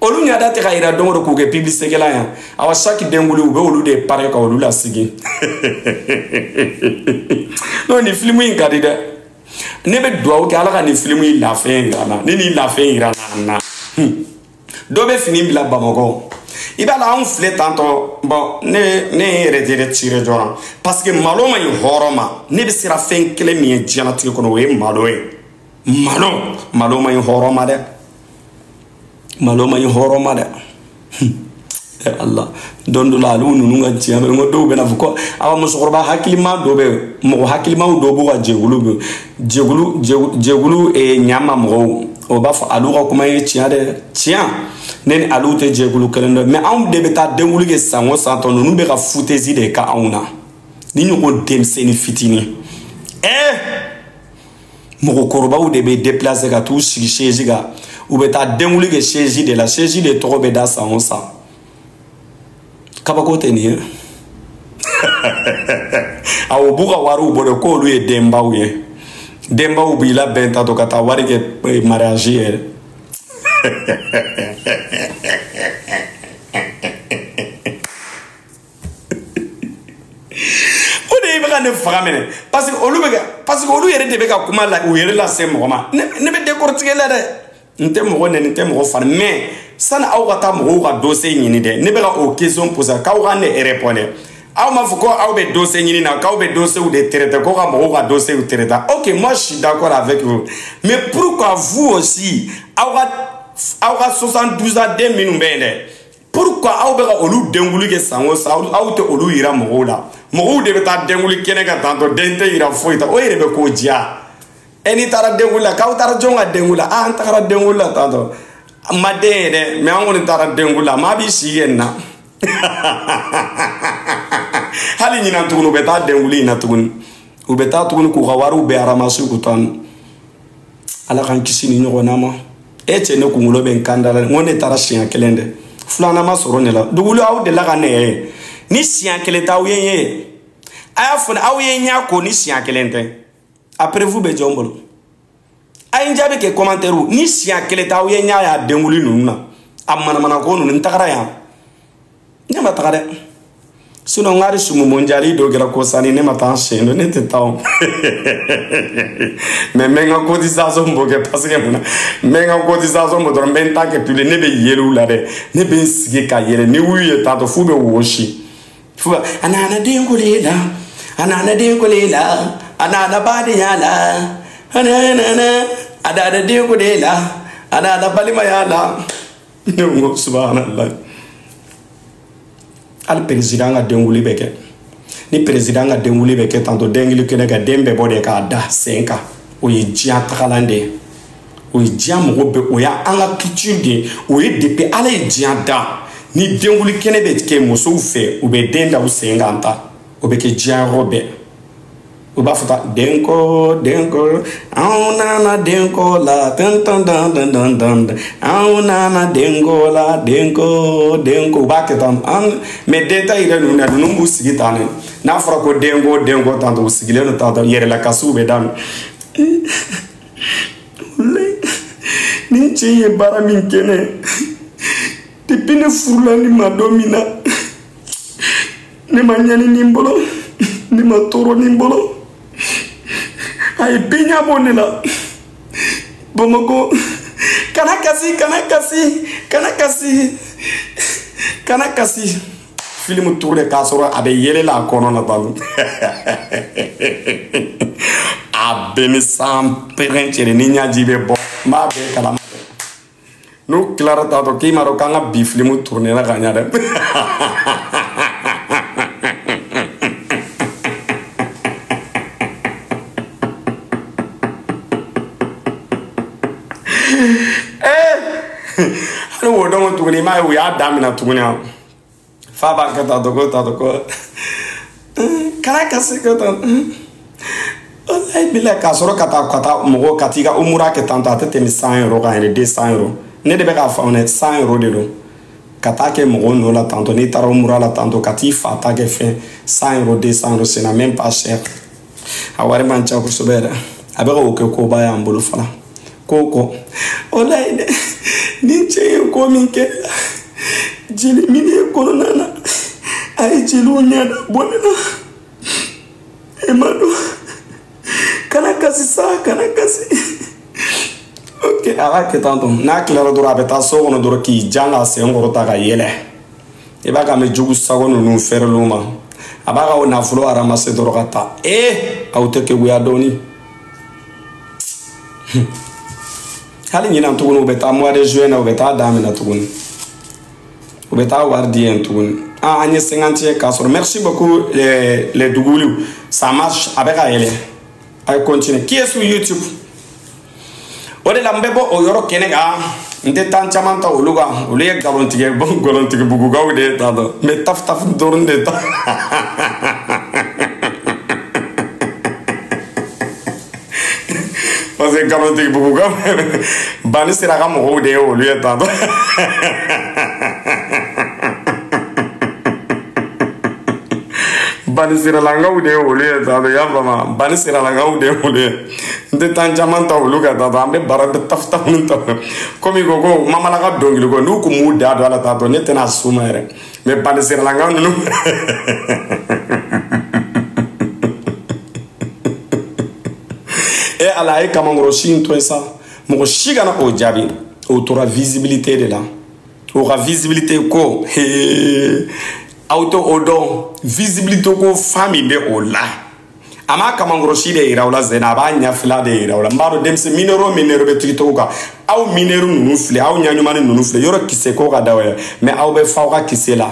olu ɲɛda tɛ ka yira don o don k'u kɛ publicité kɛla yan awa chaque denwuli u bɛ olu de pare ka olu lasigi non nin filimu in ka di dɛ ne bɛ duwawu kɛ ala ka nin filimu in lafɛn yira n na ni nin lafɛn yira n na dɔ bɛ fini bila Bamakɔ i b'a la anw filɛ tantɔ bon ne ye yɛrɛ yɛrɛ tirer joona parce que malo ma ɲi hɔrɔn ma ne bɛ siran fɛn kelen min ye diɲɛlatigɛ kɔnɔ o ye malo ye malo ma ɲi hɔrɔn ma dɛ malo ma ɲi hɔrɔn ma dɛ Allah don dɔ la olu ninnu ka tiɲɛ bɛ n ko dɔw bɛna fɔ ko awa musokɔrɔba hakilima dɔ bɛ mɔgɔ hakilimaw dɔ b'u ka jɛkulu bɛ jɛkulu ɲama mɔgɔw o b'a fɔ olu ka kuma ye tiɲɛ dɛ tiɲɛ Ne ni aliw tɛ jɛkulu kelen dɔn, mais anw de bɛ taa denwuli kɛ san o san tɔ ninnu bɛ ka foutaise de kɛ anw na. Ni ɲɔgɔn denmisɛnnin fitinin. Mɔgɔkɔrɔbaw de bɛ déplacer ka t'u sigi chaise kan. U bɛ taa denwuli kɛ chaise de la. Chaise de tɔgɔ bɛ da san o san. Kabako tɛ nin ye. Awɔ, u b'u ka wariw bɔ de k'olu ye denbaw ye. Denbaw b'i labɛn tantɔ ka taa wari kɛ mariage yɛrɛ. O de bɛ ka ne faga minɛ parce que olu bɛ ka parce que olu yɛrɛ de bɛ ka kuma la u yɛrɛ lase mɔgɔ ma. Ne bɛ décortiquer la dɛ. N tɛ mɔgɔ nɛni, n tɛ mɔgɔ fari, mais sani aw ka taa mɔgɔw ka dossier ɲini dɛ, ne bɛ ka o question poser k'aw ka ne répondre. Aw m'a fɔ ko aw bɛ dossier ɲini na, k'aw bɛ dossier de traiter, ko ka mɔgɔw ka dossier traiter. Ok, moi je suis d'accord avec vous, mais pourquoi vous aussi aw ka 72 ans den minnu bɛ yen dɛ, pourquoi aw bɛ ka olu denwuli kɛ san o san, aw tɛ olu yira mɔgɔw la? Mɔgɔw de bɛ taa denwuli kɛnɛ kan tantɔ, den tɛ yira foyi ta, o yɛrɛ bɛ k'o diya. N'i taara denwuli la, k'aw taara jɔn ka denwuli la? Ah, an tagara denwuli la tantɔ, ma den ye dɛ, mais an kɔni taara denwuli la, maa b'i si kɛ nin na. Hali ɲinan tuguni u bɛ taa denwuli in na tuguni, u bɛ taa tuguni k'u ka wariw bɛɛ ramasser k'u taa. Ala k'an kisi ni ɲɔgɔnna ma. E cɛ, ne kunkolo bɛ n kan da la, n ko ne taara siɲɛ kelen dɛ, filanan ma sɔrɔ ne la. Duguli aw delila ka ne ye ni siɲɛ kelen tɛ, aw ye n ye, a y'a fɔ aw ye n ɲɛ ko ni siɲɛ kelen tɛ, a preuve bɛ jɔn bolo? A ye n jaabi kɛ commentaire, ni siɲɛ kelen tɛ aw ye n ɲɛ y'a denwuli ninnu na, a manamanako ninnu, n tagara yan, ne ma taga dɛ. Sinon n k'ale sumu mondiali dɔ kɛra ko sani, ne ma taa n sen don, ne tɛ taa o. Mais n bɛ n ka cotisation bɔ kɛ parce que mun na, n bɛ n ka cotisation bɔ dɔrɔn, n bɛ n ta kɛ public, ne bɛ yɛlɛ u la dɛ, ne bɛ n sigi ka yɛlɛ, ni y'u ye tantɔ f'u bɛ wɔsi. F'u bɛ a nana den kole la, a nana den kole la, a nana badenya la, a nana a nana den kole la, a nana balimaya la. Ne ko subhanallah. Hali président ka denwuli bɛ kɛ, ni président ka denwuli bɛ kɛ tantɔ, denkili kɛnɛ kan, den bɛ bɔ de k'a da sen kan. O ye diɲɛ tagalan de ye, o ye diɲɛ mɔgɔ bɛɛ, o y'an ka culture de ye, o ye depuis Ala ye diɲɛ da. Ni denwuli kɛnɛ bɛ kɛ musow fɛ, u bɛ den da u sen kan ta, o bɛ kɛ diɲɛ yɔrɔ bɛɛ. U b'a fɔ tan, denko denko anw nana denko la, tan tan tan tan tan tan, anw nana denko la, denko denko, u b'a kɛ tan. An mais den ta yɛrɛ ninnu na, ninnu b'u sigi tan de, n'a fɔra ko denko denko tan, u sigilen don tan, yɛrɛlakasiw bɛ daminɛ. Ni cɛ ye baara min kɛ ne depuis ne furula ni ma don min na, ne ma ɲani ni bolo, ne ma tɔɔrɔ ni bolo, a ye bɛɛ ɲɛ bɔ ne la. Bamakɔ, kana kasi, kana kasi, kana kasi, kana kasi. Filimu tourne k'a sɔrɔ a bɛ yɛlɛ la a kɔnɔ na tan. A bɛɛ ni san pɛrɛn cɛ ni ɲaji bɛ bɔ, n b'a bɛɛ kalama dɛ. N'u tilara tantɔ k'i m'a dɔn k'an ka bi filimu tourne la ka ɲa dɛ. Hali wo dɔn tuguni, i m'a ye u y'a daminɛ tuguni a fa b'a kɛ tantɔ ko tantɔ ko kana kasi ko tan, walayi bilayi, k'a sɔrɔ ka taa mɔgɔ ka t'i ka umura kɛ tantɔ, a tɛ tɛmɛ 100 euro kan yɛrɛ, 200 euro. Ne de bɛ k'a faamu dɛ, 100 euro de don ka taa kɛ mɔgɔw nɔ la tantɔ, n'i taara umura la tantɔ ka t'i fa ta kɛ fɛn 100 euro, 200 euro, c'est même pas cher, a wari man ca kosɛbɛ yɛrɛ. A bɛ ka o kɛ koba y'an bolo fana. Ko ko walayi dɛ, ni cɛ ye ko min kɛ ne la, jeli min ye kɔnɔna na, a ye jeliw ɲɛda bɔ ne la, e ma dɔn, kana kasi sa, kana kasi. Ok, a b'a kɛ tan tɔ, n'a tilara dɔrɔn a bɛ taa so kɔnɔ dɔrɔn k'i jan k'a sen kɔrɔ ta ka yɛlɛ. I b'a k'an bɛ jugu sago ninnu fɛrɛliw ma, a b'a ka o nafolo ramasser dɔrɔn ka taa. Aw tɛ keguya dɔɔni. Hali ɲinan tuguni u bɛ taa mois de juin na, u bɛ taa daminɛ tuguni, u bɛ taa wari di yen tuguni. Ah, an ye 51 k'a sɔrɔ. Merci beaucoup les duguwuliw, ça marche, a bɛ ka yɛlɛ, a ye continuer. Qui est sur YouTube? O de la n bɛ bɔ o yɔrɔ kɛnɛ kan. N tɛ tan caman ta olu kan, olu ye nkalontigɛ nkalontigɛ bugukaw de ye tan tɔ, n bɛ taf taf dɔrɔn de ta. Parce que nkalontigɛ bugukaw banni sera ka mɔgɔw de ye olu ye tan tɔ. Bani siralankaw de ye olu ye tan tɔ, i y'a faamu, bani siralankaw de ye olu ye. N tɛ tan caman ta olu kan tan tɔ, an bɛ baara bɛ taf taf ta. Komi i ko ko mamala ka dɔnkili ko n'u kun m'u da don a la tan tɔ, ne tɛna s'u ma yɛrɛ. Mais bani siralankaw ninnu. E ala a ye kamankɔrɔ si in to yen sa, mɔgɔ si kana o jaabi. O tora visibilité de la, o ka visibilité ko hee aw tɛ o dɔn, visibilité ko fa min bɛ o la. A m'a kamankɔrɔ si de yira o la zɛnɛ, a b'a ɲɛfila de yira o la. N b'a dɔn denmisɛn minɛro minɛro bɛ TikTok kan, aw minɛro ninnu filɛ, aw ɲaɲumanni ninnu filɛ, yɔrɔ kisɛ ko ka d'aw ye, mais aw bɛ fa aw ka kisɛ la.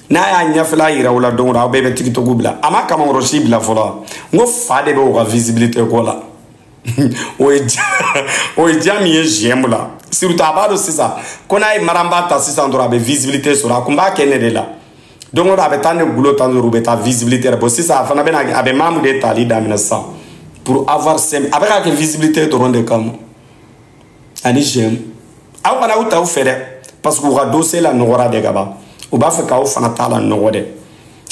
N'a y'a ɲɛfila yira o la don o don, aw bɛɛ bɛ TikTok bila. A m'a kamankɔrɔ si bila fɔlɔ, n ko fa de bɛ o ka visibilité ko la. O ye ja min ye j'aime la, surtout a b'a dɔn sisan ko n'a ye maranba ta sisan dɔrɔn a bɛ visibilité sɔrɔ. A kun b'a kɛ ne de la don o don, a bɛ taa ne gulo tan dɔrɔn, u bɛ taa visibilité yɛrɛ. Bon sisan a fana bɛna a bɛ maamu de tali daminɛ sisan pour avoir sem, a bɛ k'a kɛ visibilité dɔrɔn de kama ani j'aime. Aw kana aw ta aw fɛ dɛ, parce que u ka dossier la nɔgɔra de ka ban, u b'a fɛ k'aw fana ta la nɔgɔ dɛ.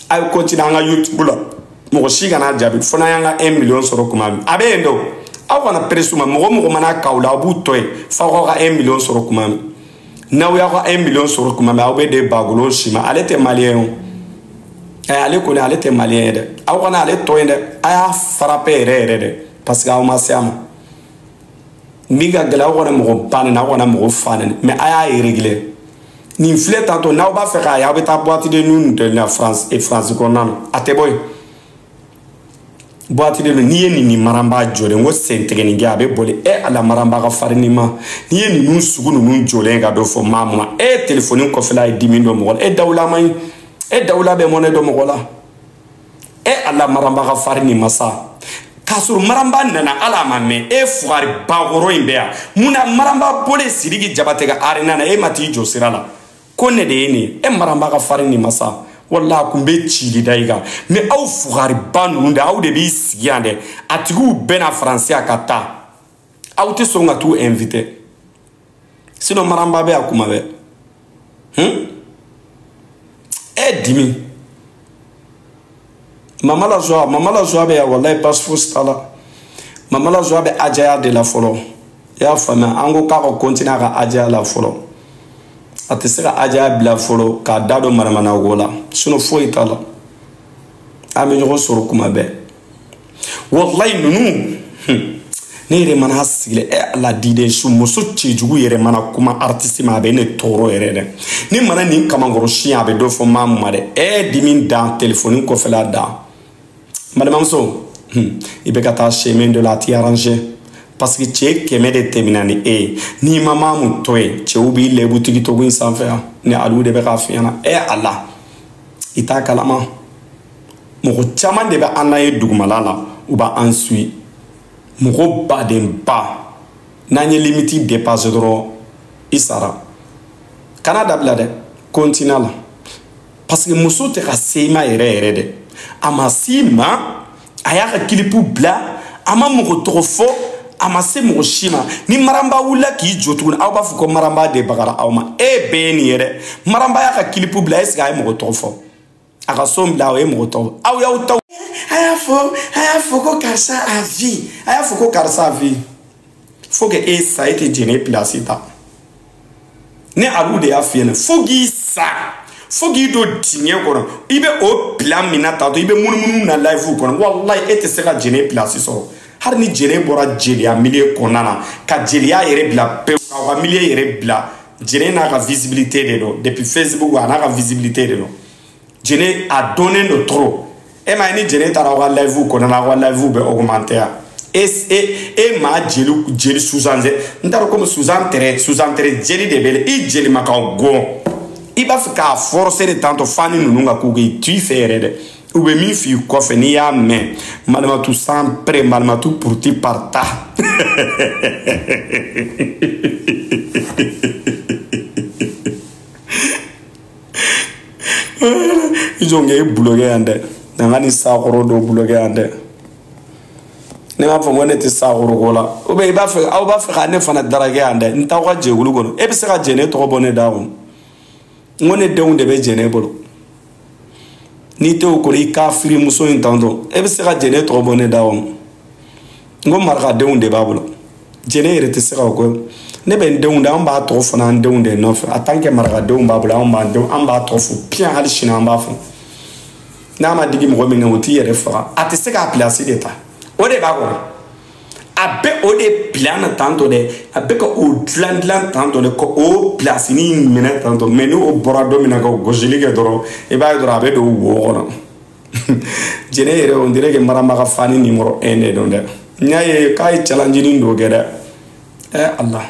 A ye continuer an ka YouTube la, mɔgɔ si kana jaabi fo n'an y'an ka 1 million sɔrɔ kuma min. A bɛ yen dɛ, aw kana presse ma, mɔgɔ mɔgɔ mana k'aw la aw b'u tɔ yen f'aw k'aw ka 1 million sɔrɔ kuma min. N'aw y'aw ka 1 million sɔrɔ kuma min, aw bɛ de bagolo si ma. Ale tɛ maliyɛn ye o, ɛ ale kɔni ale tɛ maliyɛn ye dɛ, aw kana ale tɔ yen dɛ, a y'a frappé yɛrɛ yɛrɛ dɛ, parce que aw ma se a ma. Min ka gɛlɛn, aw kana mɔgɔ ba nɛni, aw kana mɔgɔ fa nɛni, mais a y'a réglé. Nin filɛ tantôt, n'aw b'a fɛ k'a ye, aw bɛ taa boîte de nuit de la France et France kɔnɔna na, a tɛ bɔ yen. Boîte de nuit, n'i ye nin ni maranba jɔlen, n ko sentigɛnin kɛ a bɛ boli. E ala maranba ka farin nin ma, n'i ye ninnu sugu ninnu jɔlen ka dɔ fɔ maa ma, e telefɔni kɔfɛla ye dimi dɔ mɔgɔ la, e dawula man ɲi, e dawula bɛ mɔnɛ dɔ mɔgɔ la. E ala maranba ka farin nin ma sa, k'a sɔrɔ maranba nana ala ma mɛn, e fugari bakɔrɔ in bɛ yan munna maranba bɔlen Sidiki Jabate ka arena na, e ma t'i jɔ sira la ko ne de ye nin ye, e maranba ka farin nin ma sa. Wala a kun bɛ cili da i kan, mais aw fugariba ninnu dɛ, aw de b'i sigi yan dɛ, a tigiw bɛɛ na faransi a ka taa, aw tɛ sɔn ka t'u invité, sinon maranba bɛ a kuma bɛɛ. E dimi mama la joie, mama la joie bɛ yan, walayi baasi fosi t'a la. Mama la joie bɛ ajaya de la fɔlɔ, i y'a faamuya, an ko k'a ka continuer a ka ajaya la fɔlɔ. A tɛ se ka ajaya bila fɔlɔ k'a da don manamanako la, sinon foyi t'a la. An bɛ ɲɔgɔn sɔrɔ kuma bɛɛ. Walayi ninnu, ne yɛrɛ mana sigi e ala diden su, muso cɛjugu yɛrɛ mana kuma artiste ma, a bɛ ne tɔɔrɔ yɛrɛ dɛ. Ni mana nin kamankɔrɔ si a bɛ dɔ fɔ maa ma dɛ. E dimi dan telefɔni kɔfɛla dan. Balimamuso, i bɛ ka taa chemin dɔ la, a t'i arranger. Parce que cɛ 100 de tɛmɛna ni e ye, n'i ma maamu to yen, cɛw b'i lɛbu TikTok in sanfɛ yan, ni aliw de bɛ k'a f'i ɲɛna. E ala, i t'a kalama. Mɔgɔ caman de bɛ an n'a ye dugumala la, u b'an suit. Mɔgɔ badenba, n'an ye limite dépassé dɔrɔn, i sara. Kana dabila dɛ, continue la. Parce que muso tɛ ka se i ma yɛrɛ yɛrɛ dɛ. A ma s'i ma, a y'a ka kilipu bila, a ma mɔgɔ tɔgɔ fɔ, a ma se mɔgɔ si ma. Ni maranba wulila k'i jɔ tuguni, aw b'a fɔ ko maranba de bagara aw ma. E bɛɛ ye nin ye dɛ. Maranba y'a ka kilipu bila, est ce que a ye mɔgɔ tɔgɔ fɔ? A ka son bila, o ye mɔgɔ tɔgɔ fɔ. Aw y'aw taw. A y'a fɔ ko karisa a vie. A y'a fɔ ko karisa a vie. Faut que e sa, e tɛ jɛnɛ place ta. Ne alu de y'a f'i ɲɛna, fo k'i sa, fo k'i don dingɛ kɔnɔ, i bɛ o plan min na tantôt, i bɛ munumunu na live kɔnɔ, walayi e tɛ se ka jɛnɛ place sɔrɔ. Hali ni jɛnɛ bɔra jeliya milieu kɔnɔna na, ka jeliya yɛrɛ bila pewu, k'aw ka milieu yɛrɛ bila, jɛnɛ n'a ka visibilité de don, depuis Facebook a n'a ka visibilité de don. Jɛnɛ a dɔnnen don trop. E m'a ye ni jɛnɛ taara aw ka live kɔnɔna na, aw ka live bɛ augmenter yan. E maa jeli Suzanne, n t'a dɔn komi Suzanne tɛrɛ jeli de bɛ i jeli ma ka gɔn. I b'a fɛ k'a forcer de tantôt fani ninnu ka k'u kɛ, i t'i fɛ yɛrɛ dɛ. U bɛ min f'i kɔfɛ n'i y'a mɛn, malimatu sans près, malimatu pourti par ta. I jɔ k'e bloqué yan dɛ. Na n ka nin sakɔrɔ dɔ bloqué yan dɛ. Ne m'a fɔ ko ne tɛ sakɔrɔ ko la. Ou bien i b'a fɛ, aw b'a fɛ ka ne fana darage yan dɛ. N t'aw ka jɛkulu kɔnɔ. E bɛ se ka jɛnɛ tɔgɔ bɔ ne da kɔnɔ. N ko ne denw de bɛ jɛnɛ bolo. N'i tɛ o kɔnɔ i kafiri muso in tantɔ. E bɛ se ka jɛnɛ tɔgɔ bɔ ne da kɔnɔ. N ko marakadenw de b'a bolo. Jɛnɛ yɛrɛ tɛ se ka o kɛ. Ne bɛ n denw de, an b'a tɔgɔ fana an denw de nɔfɛ. En tant que marakadenw b'a bolo, anw b'an denw, an b'a tɔgɔ fɔ piyan hali sini an b'a fɔ. N'a ma digi mɔgɔ min na, o t'i yɛrɛ faga. A tɛ se k'a place de ta. O de b'a kɔnɔ. A bɛ o de plan na tantɔ dɛ. A bɛ ka o dilan dilan tantɔ dɛ, ka o place ni minɛ tantɔ. Mais ni o bɔra don min na ka gosili kɛ dɔrɔn, i b'a ye dɔrɔn a bɛ don wo kɔnɔ. Jɛnɛ yɛrɛ, on dirait que Maramba ka fani numéro 1 de don dɛ. N y'a ye k'a ye challenge dɔ kɛ dɛ. Eh Allah.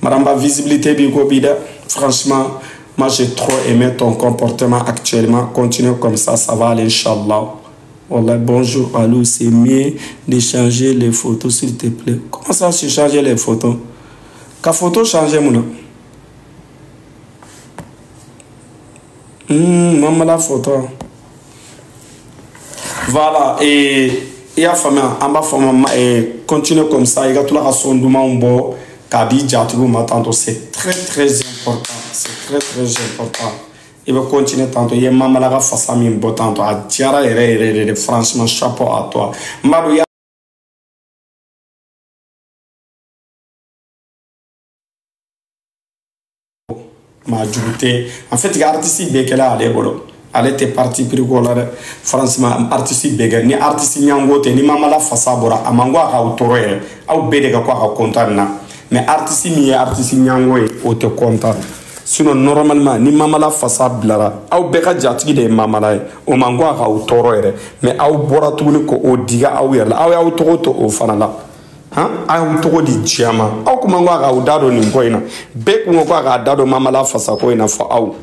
Maramba visibilité b'i ko bi dɛ. Franchement, moi j'ai trop aimé ton comportement actuellement. Continue comme ça, ça va aller, Inch'Allah. Wallah, bonjour Alou, c'est mieux de changer les photos, s'il te plaît. Comment ça, c'est changer les photos? Ka photo changer, mon maman la photo. Voilà, et il y a famille, en bas, et continue comme ça, il y a tout la son d'oumambo, kabi, djatigo, matando, c'est très très important. C'est très très important. Il va continuer tantôt. Il y a maman la face à mi tantôt. A diara ere franchement chapeau à toi. Mabou ya ma juguté. En fait, artiste bɛɛ kɛla ale bolo. Ale tɛ parti pris ko la dɛ. Franchement, artiste bɛɛ kɛ. Ni artiste ɲango tɛ, ni mama la fasa bɔra, a man ko a k'aw tɔɔrɔ yɛrɛ. Aw bɛɛ de ka ko a ka content na. Mais artiste min ye artiste ɲango ye, o tɛ content. Sinon normalement ni mamala fasa bilara, aw bɛɛ ka jatigi de ye mamala ye. O man ko a k'aw tɔɔrɔ yɛrɛ. Mais aw bɔra tuguni k'o diga aw yɛrɛ la. Aw y'aw tɔgɔ to o fana la. Han, aw y'aw tɔgɔ di diɲɛ ma. Aw kun man ko a k'aw da don nin ko in na. Bɛɛ kun ko a k'a da don mamala fasa ko in na fɔ aw.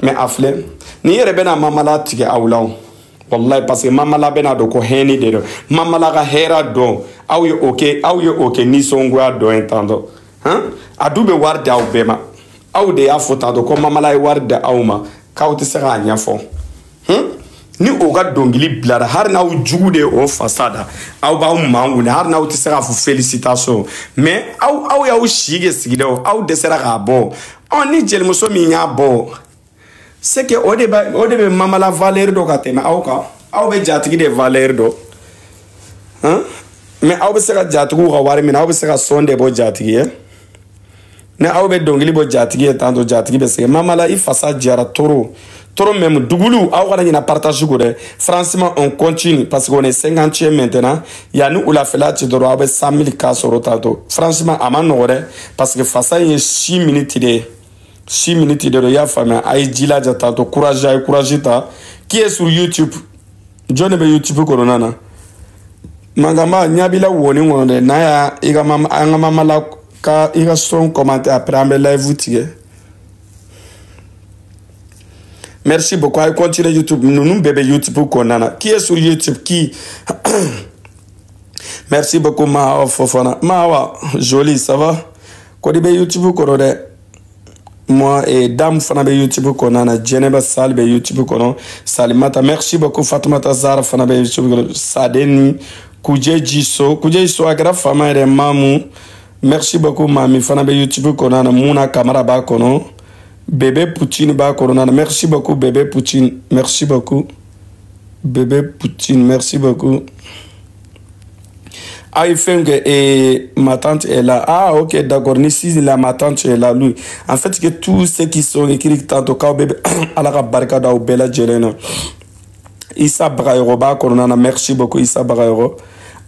Mais a filɛ, ni yɛrɛ bɛna mamala tigɛ aw la o. Wallahi, parce que mamala bɛna dɔn ko hɛni de don. Mamala ka hɛrɛ dɔn. Aw ye o kɛ, aw ye o kɛ nisɔngoya dɔ ye tantɔ. Han, a du bɛ wari di aw bɛɛ ma. Aw de y'a fɔ tantɔ ko mamala ye wari di aw ma k'aw tɛ se k'a ɲɛfɔ. Ni o ka dɔnkili bilara, hali n'aw jugu de ye o fasa da, aw b'aw mangun hali n'aw tɛ se k'a fɔ félicitation. Mais aw y'aw si kɛ sigida o, aw dɛsɛra k'a bɔ. Ɔ ni jelimuso min y'a bɔ, c'est que o de bɛ mamala valeur dɔ ka tɛmɛ aw kan. Aw bɛ jatigi de valeur dɔn. Mais aw bɛ se ka jatigiw ka wari minɛ, aw bɛ se ka sɔn de bɔ jatigi ye. Ni aw bɛ dɔnkili bɔ jatigi ye tantôt, jatigi bɛ sɛgɛn. Mamala i fasa jara trop. Trop même dugulu aw kana ɲina partage ko dɛ. Franchement, on continue parce qu'on est 50e maintenant. Yanni wulafɛla cɛ dɔrɔn aw bɛ 100 000 cas sɔrɔ tantôt. Franchement, a ma nɔgɔ dɛ, parce que fasa in ye 6 minutes de ye. 6 minutes de don, i y'a faamuya. A ye jilaja tantôt, courage, a ye courage ta. Qui est sur YouTube? Jɔn de bɛ YouTube kɔnɔna na? Mangamba ɲɛ b'i la woni kɔnɔ dɛ. N'a y'a i ka mama, an ka mama la ka i ka son commenter après an bɛ live tigɛ. Merci beaucoup. A ye continuer YouTube. Ninnu bɛɛ bɛ YouTube kɔnɔna na. Qui est sur YouTube? Qui? Merci beaucoup Mahawa Fofana. Mahawa, joli, ça va? Kodi bɛ YouTube kɔnɔ dɛ. Moi et Dame fana bɛ YouTube kɔnɔna na. Jɛnɛba Sali bɛ YouTube kɔnɔ. Salimata, merci beaucoup. Fatumata Zara fana bɛ YouTube kɔnɔ. Sadeni Kuje Jiso, Kuje Jiso a kɛra faama yɛrɛ Mamu. Merci beaucoup Mami fana bɛ YouTube kɔnɔna na. Muna Kamara b'a kɔnɔ. Bébé Poutine b'a kɔnɔna na. Merci beaucoup Bébé Poutine. Merci beaucoup Bébé Poutine. Merci beaucoup. Ah, il fait que et ma tante est là. Ah, ok, d'accord. Ni si la ma tante est là, lui. En fait, que tous ceux qui sont écrits tantôt, quand bébé, ala ka barika da u bɛɛ lajɛlen na. Issa Bagayoro b'a kɔnɔna na. Merci beaucoup Issa Bagayoro.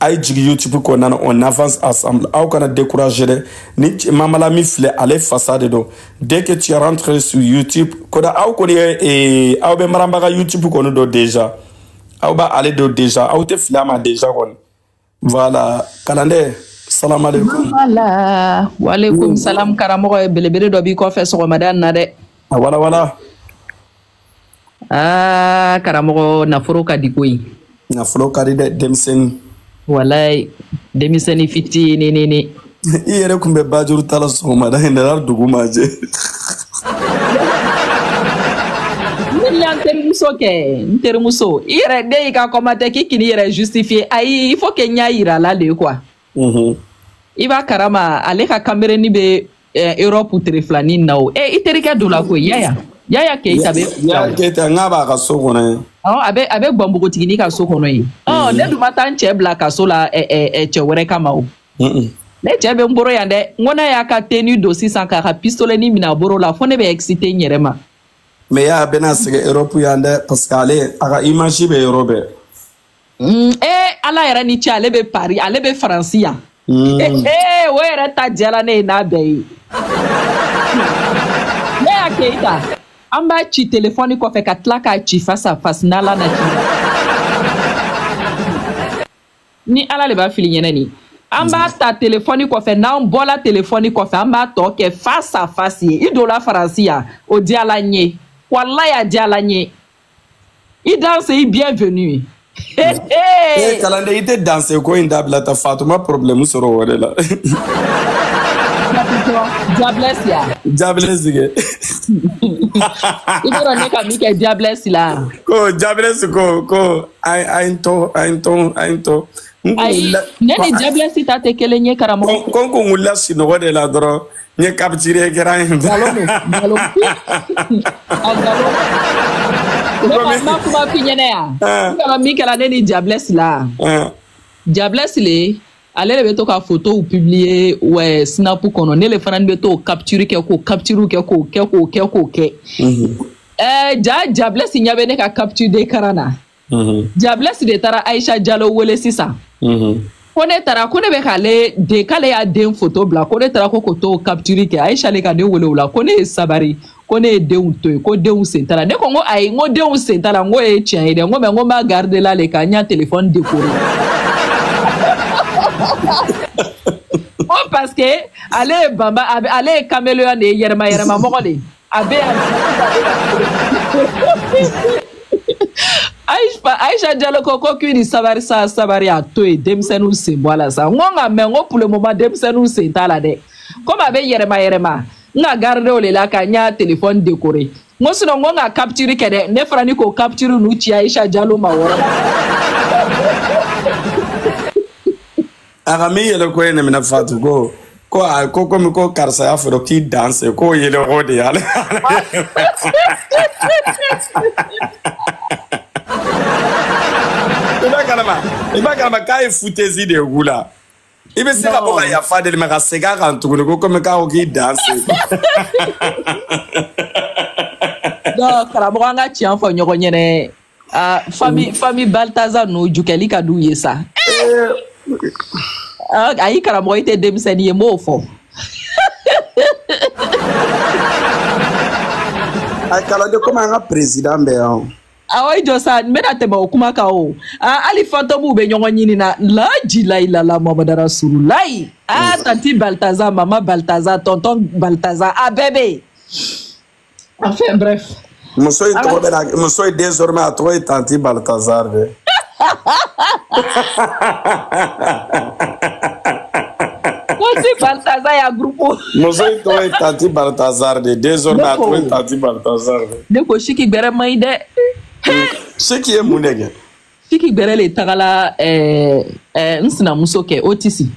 A ye jigin YouTube kɔnɔna na, on avance ensemble. Aw kana décourager dɛ. Ni mamala min filɛ, ale fasa de don. Dès que tu rentres sur YouTube, koda aw kɔni ye, aw bɛ Maramba ka YouTube kɔni dɔn déjà. Aw b'a ale dɔn déjà. Aw tɛ fili a ma déjà kɔni. Voilà, kalanden, salam alaikum. Voilà, wa alaikum salam karamɔgɔ ye belebele dɔ b'i kɔfɛ sɔgɔmada in na dɛ. Wala wala. Ah, karamɔgɔ nafolo ka di koyi. Nafolo ka di dɛ, denmisɛnnin. Walayi, denmisɛnnin fitinin ni. I yɛrɛ kun bɛ bajuru ta la sɔgɔmada in na, hali dugu ma jɛ. Ne y'an terimuso kɛ, n terimuso. I yɛrɛ ne y'i ka commentaire k'i k'i yɛrɛ justifier. Ayi, il faut que n y'a yira la de quoi. I b'a karama ale ka kamereni bɛ Europe tere filanin na o. I terikɛ dɔ la koyi, Yaya. Yaya Keita bɛ. Yaya Keita n k'a b'a ka so kɔnɔ yen. Awɔ, a bɛ Gbɔnbugutiginin ka so kɔnɔ yen. Ɔ ne dun ma taa n cɛ bila kaso la cɛ wɛrɛ kama o. Ne cɛ bɛ n bolo yan dɛ. N ko n'a y'a ka tenue don sisan k'a ka pistolet ni minɛ a bolo la, fo ne bɛ exciter n yɛrɛ ma. Mais y'a bɛna segin Europe yan dɛ, parce que ale a ka image bɛ yɔrɔ bɛɛ. Ala yɛrɛ ni ce, ale bɛ Paris, ale bɛ Faransi yan. O yɛrɛ ta diyara ne ye n'a bɛɛ ye. Ne y'a Keita, an b'a ci téléphone kɔfɛ ka tila k'a ci face à face n'Ala na ci. Ni Ala de b'a fili ɲɛnɛ nin. An b'a ta téléphone kɔfɛ, n'an bɔla téléphone kɔfɛ, an b'a tɔ kɛ face à face ye. I donna Faransi yan, o diyala n ye. Walayi a diyala n ye. I danse, i bienvenue. Kalanden, i tɛ danse ko in dabila ta Fatuma problème sɔrɔ o de la. Diablesse ya. Diablesse kɛ. I b'a dɔn ne ka min kɛ Diablesse la. Ko Diablesse ko an tɔ an tɔ an tɔ. Ayi, ne ni Diablesse ta tɛ kelen ye karamɔgɔ. Ko n kun wulila sunɔgɔ de la dɔrɔn n ye capture kɛra yen. Nkalon don, nkalon. A nkalon. Ne ma kuma f'i ɲɛna yan. N ka min kɛra ne ni Diablesse la. Diablesse le, ale de bɛ to ka photos publier ouais, Snap kɔnɔ. Ne le fana bɛ t'o capture kɛ, k'o capture kɛ, k'o kɛ, k'o kɛ, k'o kɛ. Ja Diablesse ɲɛ bɛ ne ka capture d'écran na. Diablesse de taara Aïcha Diallo wele sisan. Ko ne taara ko ne bɛ k'ale den, k'ale y'a den photo bila, ko ne taara ko k'o t'o capture kɛ. Aïcha le ka ne wele o la, ko ne ye sabari, ko ne ye denw to yen, ko denw sen t'a la. Ne ko n ko ayi, n ko denw sen t'a la, n ko ye tiɲɛ ye dɛ, n ko mais n ko n b'a garder la le ka n y'a téléphone décorer. Ko parce que ale ye banba, ale ye caméléon de ye, yɛrɛma yɛrɛma mɔgɔ de ye. A bɛ yan. Aïcha Diallo ko k'i ni sabari sa, sabari a to yen, denmisɛnninw sen bɔ a la sa. N ko nka mais n ko pour le moment denmisɛnninw sen t'a la dɛ. Komi a bɛ yɛrɛma yɛrɛma, n ka garder o de la ka n y'a téléphone décorer. N ko sinon n ko n ka capture kɛ dɛ, ne fana ni k'o capture ninnu ci Aïcha Diallo ma o yɔrɔ la. A ka min yɛlɛ ko ye ne minɛ Fatou ko ko a ko komi ko karisa y'a fɔ k'i danse k'o yɛlɛ ko de y'ale. I b'a kalama k'a ye foutaise de ye k'u la. I bɛ se ka bɔ ka yafa deli ma ka segin a kan tuguni ko komi k'a ko k'i danse. Non karamɔgɔ, an ka tiɲɛ fɔ ɲɔgɔn ɲɛnɛ. Famille Balthazar ninnu jukɛli ka d'u ye sa. Ayi karamɔgɔ, i tɛ denmisɛnnin ye, n b'o fɔ. A kalanden, komi an ka président bɛ yan. Awɔ, i jɔ sa, n bɛna tɛmɛ o kuma kan o. Hali fantômes bɛ ɲɔgɔn ɲini na. Laji layilala Muhamadu Rasululayi. Tanti Balthazar, mama Balthazar, tonton Balthazar, a bɛɛ bɛ yen. Enfin bref. Muso in tɔgɔ bɛ na, muso in désormais a tɔgɔ ye tanti Balthazar de. Tanti Balthazar y'a groupe. Muso in tɔgɔ ye tanti Balthazar de, désormais a tɔgɔ ye tanti Balthazar de. Ne ko Siki gbɛrɛ man ɲi dɛ. Siki ye mun de kɛ? Siki gbɛrɛ le tagala n sinamuso kɛ Otisi.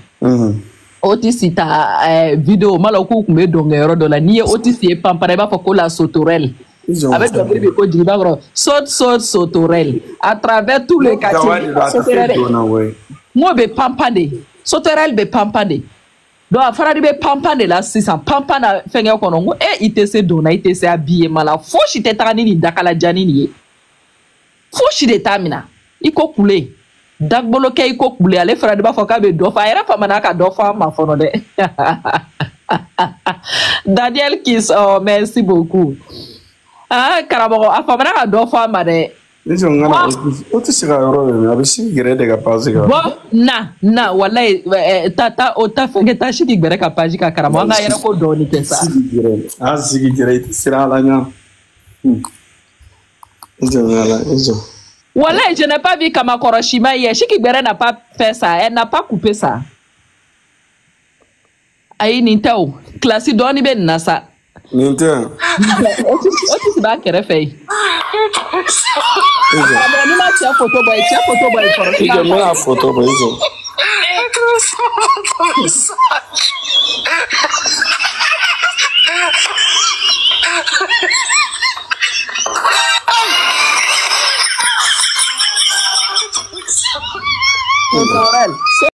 Otisi ta vidéo ma la k'u tun bɛ dɔnkɛyɔrɔ dɔ la. N'i ye Otisi ye panpara, i b'a fɔ ko la sauterelle. A bɛ dɔnkili bɛ ko jigin, i b'a kɔrɔ saute saute sauterelle à travers tout le quartier. Sauterelle. N k'o bɛ panpan de. Sauterelle bɛ panpan de. Donc a fana de bɛ panpan de la sisan, panpan na fɛnkɛ kɔnɔ. N ko i tɛ se donna, i tɛ se habillement la, fosi tɛ taga ni nin dakalajanin nin ye. Fosi de t'a minɛ. I ko kule. Dagbolo kɛ i ko kule, ale fana de b'a fɔ k'a bɛ dɔ fɔ. A yɛrɛ famana ka dɔ fɔ an ma fɔlɔ dɛ. Daniel Kiss, oh merci beaucoup. Karamɔgɔ, a famana ka dɔ fɔ an ma dɛ. Ne jɔ n ka na, o tɛ se ka yɔrɔ bɛɛ minɛ, a bɛ Siki yɛrɛ de ka page kan. Bon, na walayi, ta o ta fɛnkɛ, taa Siki gbɛrɛ ka page kan karamɔgɔ, an ka yɛrɛ ko dɔɔni kɛ sa. Siki gbɛrɛ, a Siki gbɛrɛ, i tɛ siran ala ɲɛ. I jɔ n ka la, i jɔ. Walayi, je n'ai pas vu Kamakoroshima hier. Siki gbɛrɛ n'a pas fait ça, elle n'a pas coupé ça. Ayi, nin tɛ o. Kilasi dɔɔni bɛ nin na sa. Nin tɛ. Otisi b'a kɛrɛfɛ yen. I jɔ. Karamɔgɔ n'i ma cɛ foto bɔ yen, cɛ foto bɔ yen kɔrɔ. I jɔ, n bɛna foto bɔ, i jɔ. Sauterelle.